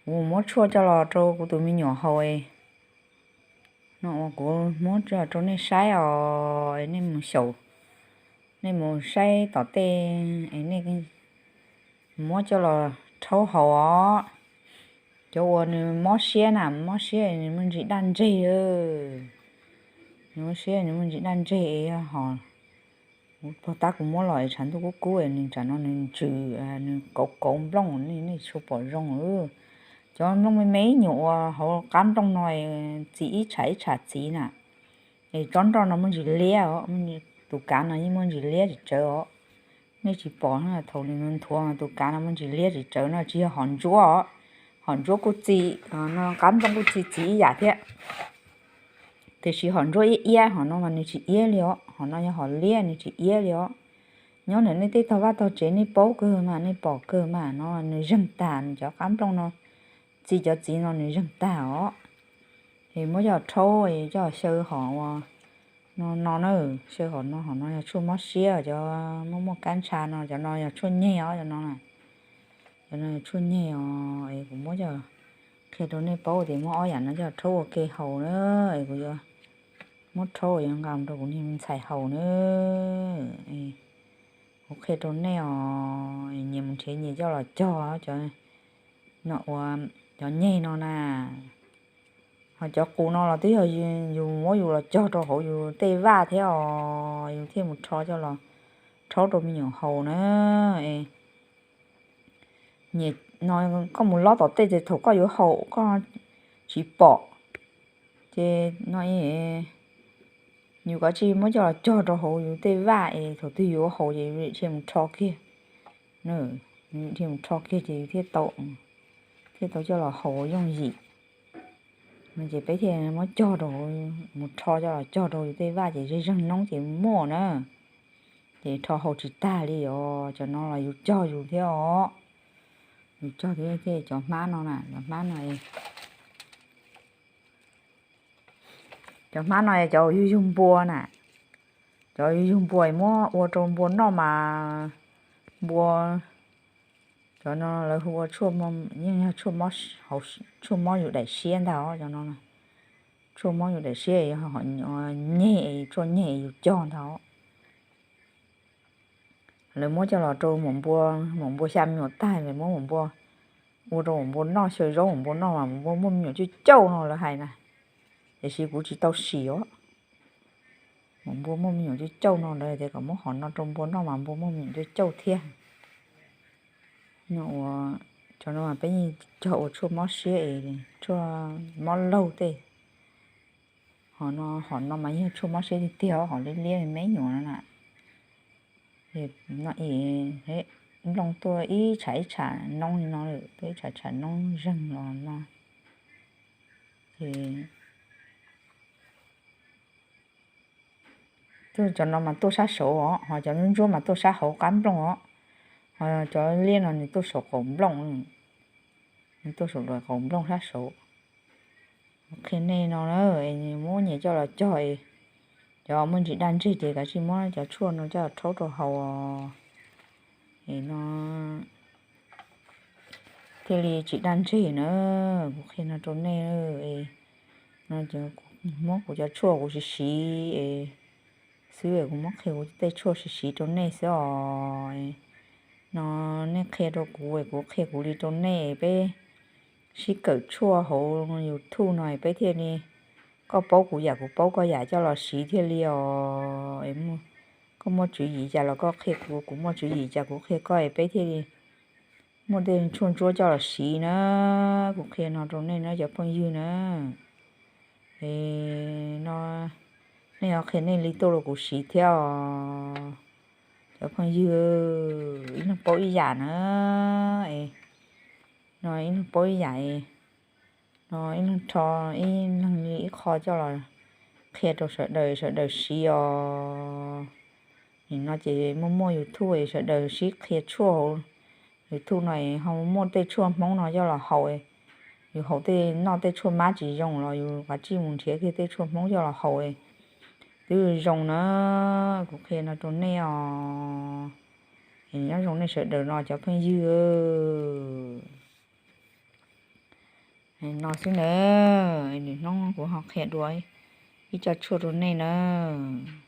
Kuv muab tshuaj coj los rau kuv tus me nyuam haus no uas kuv muab rau nej saib os, nej mus xyaum, nej mus saib tom tej es nej muab coj los rhaub haus os. Cov uas nws mob siab na, mob siab nws muaj ntsis daj ntseg, nws mob siab nws muaj ntsis daj ntseg es yog ho, pog tab kuv muab los es tshav ntuj kub kub nws tsam no nws ntsws, nws kauv kauv nplooj, nej tsis pom zoo. Cov nplooj me me nyuam uas hauv qab nplooj no, txiv ib tsham ib tsham txiv na, es tsob nroj no muaj ntsis liab os, tus kav no yeej muaj ntsis liab tsis tsawv os. Nej tsis pom thaum nws nthuav tus kav no muaj ntsis liab tsis tsawv no tsis yog hom ntsuab os. Hom ntsuab kuj txi, no qab nplooj kuj txi txiv ib yam thiab, tiam sis hom ntsuab iab iab, hom no mas nws tsis iab li os, hom no yog hom liab nws tsis iab li os. Nyob ntawm nej tej tog vaj tog tsev nej paub kawg mas, nej pom kawg mas, no nws zeeg tag, nws cov qab nplooj no, txi cov txiv no nws zeeg tag os. Es muab coj rhaub, coj xyaw hom no na, xyaw hom no, hom no yog tshuaj mob siab, cov muaj muaj kab ntsha no, cov no yog tshuaj nyeg os, cov no, cov no yog tshuaj nyeg os. Es kuv muab coj qhia rau nej paub tias muab ob yam no coj rhaub ua ke haus na, es kuv yuav muab rhaub yuav nqa rau kuv niag me ntxhais haus na. Kuv qhia rau nej os, nyias mus nrhiav nyias coj los cog cov no ua, cov nyeg no na. Ho cov qus no los twb yog yus muab yus los cog rau hauv yus tej vaj thiab os, yus thiaj mus rho coj los rhaub rau me nyuam haus na. No koj mus lob tom tej ces thaum koj yuav haus koj tsis pom, ces no yus kav tsij muab coj los cog rau hauv yus tej vaj es thaum twg yuav haus ces yus thiaj mus rho kiag, thiaj mus rho kiag ces yus thiaj tau, thiaj tau coj los haus yooj yim. No ces peb thiaj muab cog rau, mus rho coj los cog rau yus tej vaj ces zeeg zeeg noob ces muaj na. Ces rho haus tsis tag li os, cov no los yus cog yus thiab os. Yus cog thiab, cov hmab no na, cov hmab no, cov hmab no cov yug yug npua na, cov yug yug npua muab ua rau npua noj mas, npua, cov no lawv hu ua tshuaj, yeej yog tshuaj mob yus daim siab ntag os, cov no tshuaj mob yus daim siab, nyeg, tshuaj nyeg yus cog ntag os. Lawv muab coj los rau maum npua, maum npua xya me nyuam tag lawv muab maum npua, ua rau maum npua noj, xyaw zaub maum npua noj mas maum npua muaj me nyuam cauj cauj no lawv hais na. Tiam sis kuv tsis tau sim os. Maum npua muaj me nyuam cauj cauj no lawv tias kom muab hom no rau npua noj mas npua muaj me nyuam cauj cauj thiab. Cov no mas peb yeej cog ua tshuaj mob siab es tshuaj mob laug tej. Hom no, hom no mas yog tshuaj mob siab tiag tiag, hom liab liab me nyuam no na. No es nplooj tuaj ib tsham ib tsham noob li no lawm, tuaj ib tsham tsham noob zeeg los no. Ces cov no mas tuaj sab saud os, ho cov ntsuab ntsuab mas tuaj sab hauv qab nplooj os, ho cov liab no nws tuaj saum qaum nplooj, nws tuaj saum qaum nplooj sab saud. Qhia nej no na, muab nyias coj los cog, cov muaj ntsis daj ntseg ces kav tsij muab cov tshuaj no coj rhaub rau haus os. Es no thiaj li tsis daj ntseg na. Kuv qhia no rau nej, no muab kuv cov tshuaj kuv siv siv es xwb, kuv muab qhia kuv tej tshuaj siv siv rau nej xwb os. No nej qhia rau kuv es kuv qhia kuv li rau nej, peb sib kawm tshuaj hauv YouTube no peb thiaj li, koj paub kuv yam kuv paub koj yam coj los siv thiaj li os. Koj muaj tswv yim cas los koj qhia kuv, kuv muaj tswv yim cas kuv qhia koj es peb thiaj li muaj tej tshuaj ntsuab coj los siv na. Kuv qhia no rau nej na cov phooj ywg na. Es no nej ho qhia nej li tuaj rau kuv siv thiab os. Cov phooj ywg, ib leeg paub ib yam na. No ib leeg paub ib yam, no ib leeg rho, ib leeg li ib qho coj los qhia rau sawv daws, sawv daws siv os. Nim no ces muaj muaj YouTube es sawv daws sib qhia tshuaj hauv YouTube no es ho muaj tej tshuaj Hmoob no coj los haus. Yus haus tej, noj tej tshuaj mab tsis zoo los yus kav tsij mus nrhiav kiag tej tshuaj Hmoob coj los haus, twb zoo na. Kuv qhia no rau nej os. Nyob zoo nej sawv daws no cov phooj ywg. No xwb na, nws hnub kuv ho qhia dua ib co tshuaj rau nej nawb.